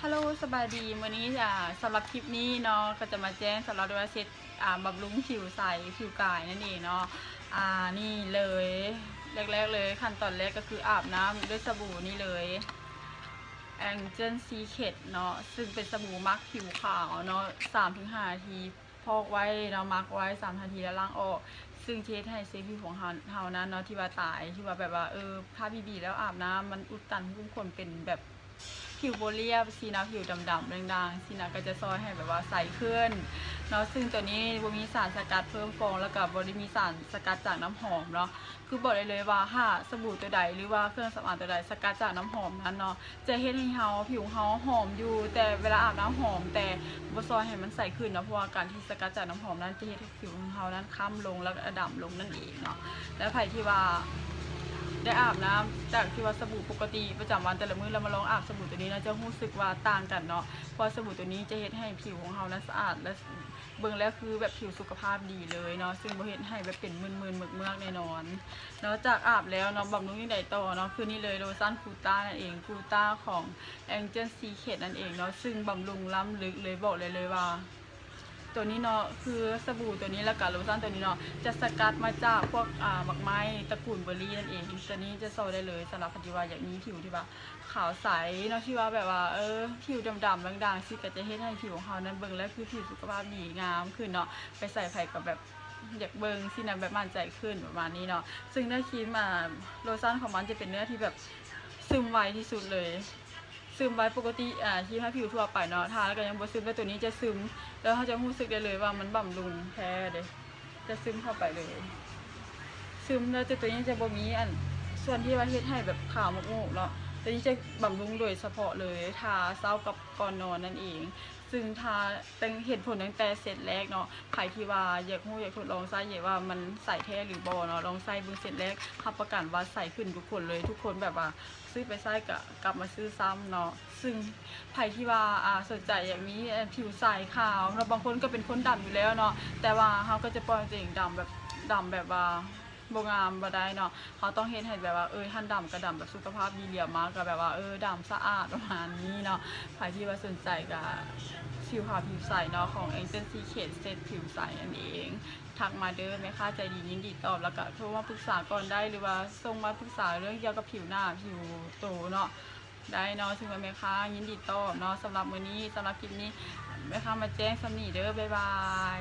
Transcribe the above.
ຮັລໂຫຼ ສະບາຍດີ ມື້ນີ້ ອ່າ ສຳລັບຄລິບນີ້ເນາະ ກໍຈະມາແຈ້ງສຳລັບວ່າເຊັດ ອ່າ ບຳລຸງຜິວໃສ ຜິວກາຍນັ້ນເອງເນາະ. ອ່າ ນີ້ເລີຍ ແລກໆເລີຍ ຂັ້ນຕອນແລກກໍຄືອາບນ້ຳດ້ວຍສະບູນີ້ເລີຍ Angel Secret ເນາະ ຊຶ່ງເປັນສະບູໝັກຜິວຂາວເນາະ ສາມເຖິງຫ້ານາທີ ພອກໄວ້ເນາະ ໝັກໄວ້ສາມນາທີແລ້ວລ້າງອອກ ຊຶ່ງຈະເຮັດໃຫ້ເຊວຜິວຂອງເຮົາ ເຮົານັ້ນເນາະ ທີ່ວ່າຕາຍ ທີ່ວ່າແບບວ່າ ເອີ ທາບບີໆແລ້ວອາບນ້ຳ ມັນອຸດຕັນ ຄຸ້ມຄົນ ເປັນແບບຜິວບໍ່ລຽບຊີ້ນະ ຜິວດຳໆ ດ່າງໆຊີ້ນະ ກໍຈະຊ່ອຍໃຫ້ແບບວ່າໃສຂຶ້ນເນາະ. ຊຶ່ງໂຕນີ້ບໍ່ມີສານສະກັດເພີ່ມຟອງ ແລ້ວກໍບໍ່ໄດ້ມີສານສະກັດຈາກນ້ຳຫອມເນາະ. ຄືບອກໄດ້ເລີຍວ່າ ຖ້າສະບູໂຕໃດ ຫຼືວ່າເຄື່ອງສຳອາງໂຕໃດສະກັດຈາກນ້ຳຫອມນັ້ນເນາະ ຈະເຮັດໃຫ້ເຮົາ ຜິວເຮົາຫອມຢູ່ ແຕ່ເວລາອາບນ້ຳຫອມ ແຕ່ບໍ່ຊ່ອຍໃຫ້ມັນໃສຂຶ້ນເນາະ ເພາະວ່າການທີ່ສະກັດຈາກນ້ຳຫອມນັ້ນ ຈະເຮັດໃຫ້ຜິວຂອງເຮົານັ້ນຄ້ຳລົງ ແລ້ວກໍດຳລົງນັ້ນເອງເນາະ. ແລະ ໃຜທີ່ວ່າໄດ້ອາບນ້ຳຈາກທີ່ວ່າສະບູປົກກະຕິປະຈຳວັນແຕ່ລະມື້ ແລ້ວມາລອງອາບສະບູໂຕນີ້ເນາະ ຈະຮູ້ສຶກວ່າຕ່າງກັນເນາະ ເພາະວ່າສະບູໂຕນີ້ຈະເຮັດໃຫ້ຜິວຂອງເຮົານັ້ນສະອາດ ແລະ ເບິ່ງແລ້ວຄືແບບຜິວສຸຂະພາບດີເລີຍເນາະ ຊຶ່ງບໍ່ເຮັດໃຫ້ແບບເປັນມື່ນໆເມືອກໆແນ່ນອນ. ນອກຈາກອາບແລ້ວເນາະ ບຳລຸງຈັ່ງໃດຕໍ່ເນາະ ຄືນີ້ເລີຍ ໂລຊັນກູຕ້ານັ້ນເອງ ກູຕ້າຂອງ Angel Secret ນັ້ນເອງເນາະ ຊຶ່ງບຳລຸງລ້ຳເລິກເລີຍ ບອກໄດ້ເລີຍວ່າ ໂຕນີ້ເນາະ ຄືສະບູໂຕນີ້ ແລ້ວກະໂລຊັນໂຕນີ້ເນາະ ຈະສະກັດມາຈາກພວກ ອ່າ ໝາກໄມ້ຕະກູນເບີຣີນັ້ນເອງ. ໂຕນີ້ຈະຊ່ອຍໄດ້ເລີຍ ສຳລັບໃຜທີ່ວ່າຢາກມີຜິວທີ່ວ່າຂາວໃສເນາະ ທີ່ວ່າແບບວ່າ ເອີ ຜິວດຳໆ ດ່າງໆ ຊີ້ ກໍຈະເຮັດໃຫ້ຜິວຂອງເຮົານັ້ນເບິ່ງແລ້ວຄືຜິວສຸຂະພາບດີງາມຂຶ້ນເນາະ ໄປໃສໃຜກໍແບບ ຢາກເບິ່ງຊີ້ນະ ແບບໝັ້ນໃຈຂຶ້ນ ປະມານນີ້ເນາະ. ຊຶ່ງເນື້ອຄຣີມ ອ່າ ໂລຊັນຂອງມັນຈະເປັນເນື້ອທີ່ແບບຊຶມໄວທີ່ສຸດເລີຍ ຊຶມໄວ. ປົກກະຕິ ອ່າ ຄຣີມທາຜິວທົ່ວໄປເນາະ ທາແລ້ວກໍຍັງບໍ່ຊຶມ ແຕ່ໂຕນີ້ຈະຊຶມ ແລ້ວເຮົາຈະຮູ້ສຶກໄດ້ເລີຍວ່າມັນບຳລຸງແທ້ເດ້ ຈະຊຶມເຂົ້າໄປເລີຍ ຊຶມແລ້ວ ແຕ່ໂຕນີ້ຈະບໍ່ມີອັນ ສ່ວນທີ່ວ່າເຮັດໃຫ້ແບບຂາວໝູກໆເນາະ ໂຕນີ້ຈະບຳລຸງໂດຍສະເພາະເລີຍ ທາເຊົ້າກັບກ່ອນນອນນັ້ນເອງ. ຊຶ່ງຖ້າຕັ້ງ ເຫັນຜົນຕັ້ງແຕ່ເຊັດແລກເນາະ ໃຜທີ່ວ່າຢາກຮູ້ ຢາກທົດລອງໃຊ້ ຢາກວ່າມັນໃສແທ້ຫຼືບໍ່ເນາະ ລອງໃຊ້ເບິ່ງເຊັດແລກ ຮັບປະກັນວ່າໃສຂຶ້ນທຸກຄົນເລີຍ ທຸກຄົນແບບວ່າຊື້ໄປໃຊ້ກໍກັບມາຊື້ຊ້ຳເນາະ. ຊຶ່ງໃຜທີ່ວ່າ ອ່າ ສົນໃຈຢາກມີ ເອີ ຜິວໃສຂາວເນາະ ບາງຄົນກໍເປັນຄົນດຳຢູ່ແລ້ວເນາະ ແຕ່ວ່າເຮົາກໍຈະປ່ອຍໃຫ້ຕົວເອງດຳແບບ ດຳແບບວ່າ ບໍ່ງາມບໍ່ໄດ້ເນາະ ເຮົາຕ້ອງເຮັດໃຫ້ແບບວ່າ ເອີ ຫັ້ນດຳກໍດຳແບບສຸຂະພາບດີ ຫຼຽມມາກໍແບບວ່າ ເອີ ດຳສະອາດ ປະມານນີ້ເນາະ. ໃຜທີ່ວ່າສົນໃຈກໍຜິວຂາວຜິວໃສເນາະ ຂອງ Angel Secret ເຊັດຜິວໃສນັ້ນເອງ ທັກມາເດີ ແມ່ຄ້າໃຈດີຍິນດີຕອບ ແລ້ວກໍໂທມາປຶກສາກ່ອນໄດ້ ຫຼືວ່າສົ່ງມາປຶກສາເລື່ອງກ່ຽວກັບຜິວໜ້າຜິວໂຕເນາະ ໄດ້ເນາະ ຊຶ່ງວ່າແມ່ຄ້າຍິນດີຕອບເນາະ. ສຳລັບມື້ນີ້ ສຳລັບຄລິບນີ້ ແມ່ຄ້າມາແຈ້ງສ່ຳນີ້ເດີ ບາຍບາຍ.